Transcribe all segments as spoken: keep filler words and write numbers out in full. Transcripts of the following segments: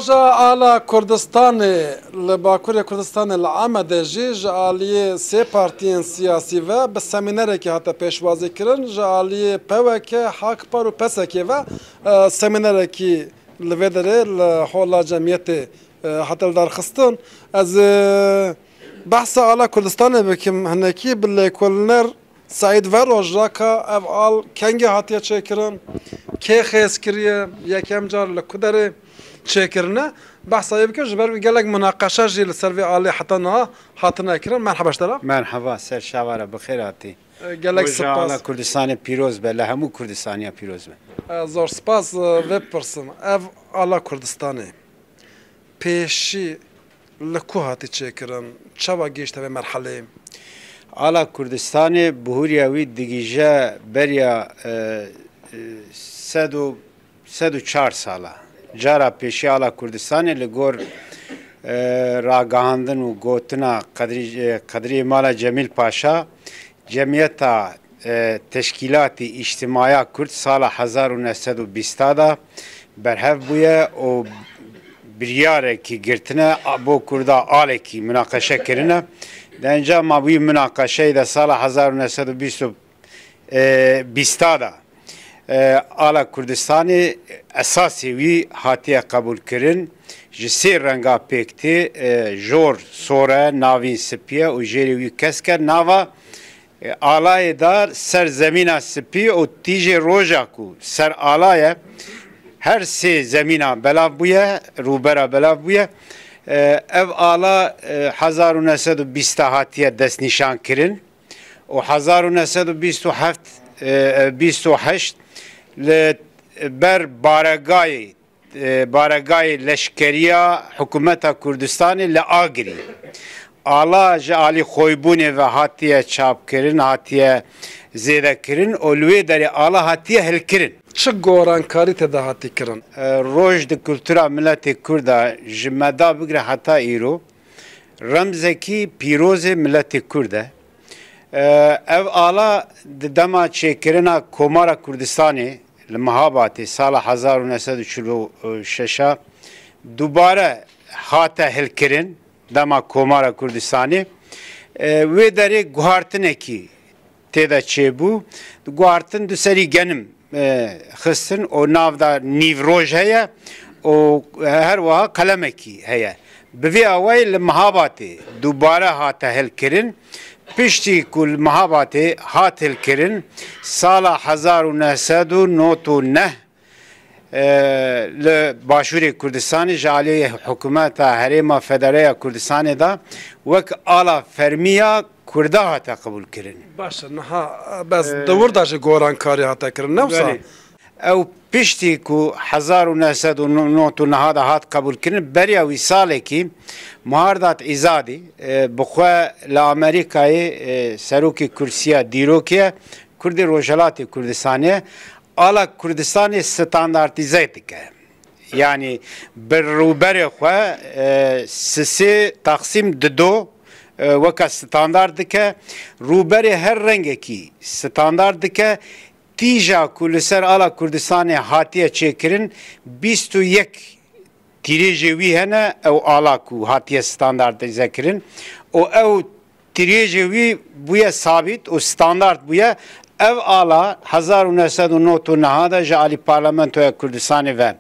Roja Ala Kurdistanê li Bakurê Kurdistanê li Amedê jî ji aliyê sê partiyên siyasî ve bi semînerekî hate pêşwazîkirin. Ji aliyê P W K, Hakpar û P S K ve, e, semînerekî li vê derê li hola cemiyetê, e, hate lidarxistin. Ez, e, behsa Ala Kurdistanê bikim, hinekî bi lêkolîner Seîd Veroj re ka ev al kengê hatiye çêkirin, kê xêz kiriye, yekem car li ku derê çêkirine, behsa wê bikin, ji ber wî gelek munaqeşe jî li ser vê alê heta niha hatine kirin. Merheba ji te re. Merheba, ser çava re bi xêr hatî. E, gelek Roja spas. Ala Kurdistanê pîroz be, li hemû Kurdistaniya pîroz be. E, zor spas, e, vê bipirsim. Ev Ala Kurdistanê pêşî li ku hatî çêkirin? Çawa gihîşte vê merheleyê? Ala Kurdistanê bihuriya wî digihîje beriya, e, e, sed û, sed û çar sala. Cara pêşî Ala Kurdistanê li gor, e, ragihandin û gotina Qedrî, e, Qedrî Mala Cemîl Paşa, Cemiyeta, e, Teşkîlatî Îctimaya Kurd sala hezar û neh sed û bîsta de berhev bûye û biryarekî girtine, a, bo Kurda alekî munaqeşe kirine. Di encama wî munaqeşeyê de sala hezar û neh sed û bîst û, e, bîsta de, e, Ala Kurdistanê esasê wî hatiye qebûlkirin. Ji sê renga pêk tê, e, jor, sor e, navîn spî ye û jêrê wî kesk e. Nava E, alayê dar ser zemîna spî û tîjê roja ku ser ala ye, her sê zemîna belav bûye, rûbera belav bûye. E, ev ala, e, hezar û neh sed û bîst hatiye destnîşankirin û hezar û neh sed û bîst û heft, e, e, bîst û heşt li ber baregayê e, baregayê leşkeriya Hikûmeta Kurdistanê li Agirî. Ala ji alî xwebûnê ve hatiye çapkirin, hatiye zêdekirin û li wê derê ala hatiye hilkirin. Çi gorankarî tê de hatî kirin? E, roj di kultura miletê Kurd de ji meda bigire heta îro remzekî pîrozê miletê Kurd e. E, ev ala di dema çêkirina Komara Kurdistanê, li Mihabatê sala hezar û neh sed û çil û şeş a dubare hate hilkirin, dema Komara Kurdistanê, e, wê derê guhartinekî tê de çêbû. Guhartin du serî genim, e, xistin û nav de nîvroj heye û her wiha qelemekî heye. Bi vî awayî li Mihabatê dubare hate hilkirin. Piştî ku li Mihabatê hat hilkirin, sala hezar û neh sed û nod û neh, e, li Başûrê Kurdistanê ji alî Hikûmeta Herêma Federal ya Kurdistanê de wek ala fermî ya Kurda hate qebûlkirin. Baş e, niha, e, bes, e, di wir de jî gorankarî hate kirin, ne wisa? Belê. Ew piştî ku hezar û neh sed û nod û neh de hat qebûlkirin, beriya wî salekî Muhardat Îzadî, e, bi xwe li Amerîkayê, e, serokê kursiya dîrokê ye, Kurdê Rojhelatê Kurdistanê ye, ala Kurdistanê standartîze dike. Yanî bi rûberê xwe, e, sisê taqsîm dido, e, weke standart dike. Rûberê her rengekî standart dike. Tîja ku li ser ala Kurdistanê hatiye çêkirin, bîst û yek tîrêjê wî hene, ew ala ku hatiye standartîze kirin û ew tîrêjê wî bûye sabît û standart bûye. Ev ala hezar û neh sed û nod û neh de ji alî Parlamentoya Kurdistanê ve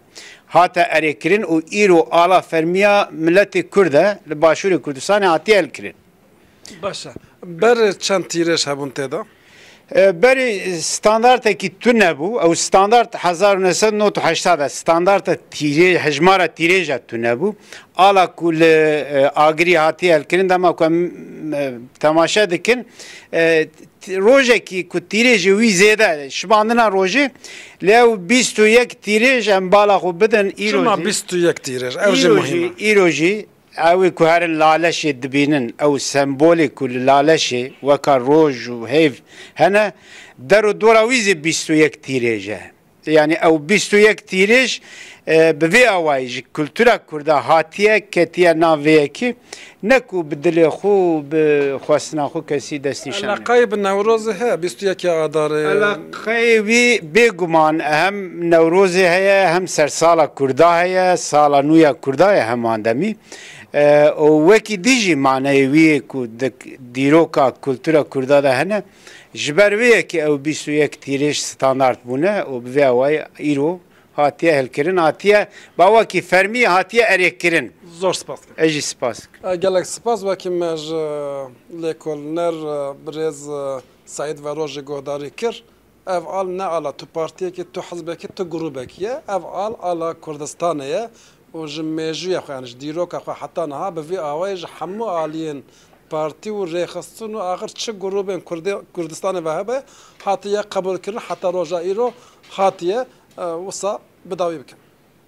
hate erêkirin û îro ala fermiya miletê Kurd e, li Başûrê Kurdistanê hatiye hilkirin. Baş e. Ber çend tîrêj hebûn tê de? E, berî standartekî tune bû. Ew standart hezar û neh sed û nod û heşt de standarta tîrê-, hejmara tîrêja tune bû. Ala ku li, e, Agirî hatiye hilkirin, dema ku em, e, temaşe dikin, e, t-, rojekî ku tîrêjê wî zêde, şibandina rojê, lê ew bîst û yek tîrêj em bala xwe bidin, îro Çima jî bîst û yek tîrêj? Ew jî îro jî, muhîm e. Îro jî Ew ê ku herin Laleşê dibînin, ew sembolê ku li Laleşê weka roj û hêv hene, der û dora wî zî bîst û yek tîrêj e. Yanî ew bîst û yek tîrêj E, bi vê awayî ji kultura kurda hatiye, ketiye nav vê yekê, ne ku bi dilê xwe û bi xwestina xwe kesî destnîşan neke. Eleqeyê bi Newrozê heye, bîst û yekê Adarê. Eleqeyê wî bêguman hem Newrozê heye, hem sersala kurda heye, sala nû ya kurda ye heman demî. E, û wekî dî jî maneyê wî yê ku di dîroka kultura kurda de hene, ji ber vê yekê ew bîst û yek tîrêj standard bûne û bi vê awayî îro hatiye hilkirin, hatiye ba wekî fermî hatiye erêkirin. Zor spas dikim. Ez jî spas dikim. E, gelek spas, wekî me ji lêkolîner, e, birêz, e, Seîd Vero jî guhdarî kir. Ev al ne ala tu partiyekî, tu hizbekî, tu grûbekî ye. Ev al ala Kurdistanê ye û ji mêjûyê xwe, yanî ji dîroka xwe heta niha bi vî awayî ji hemû aliyên partî û rêxistin û axir çi grûbên Kurdê-, Kurdistanê ve hebe hatiye qebûlkirin, heta roja îro hatiye, e, wisa bi dawî bikin.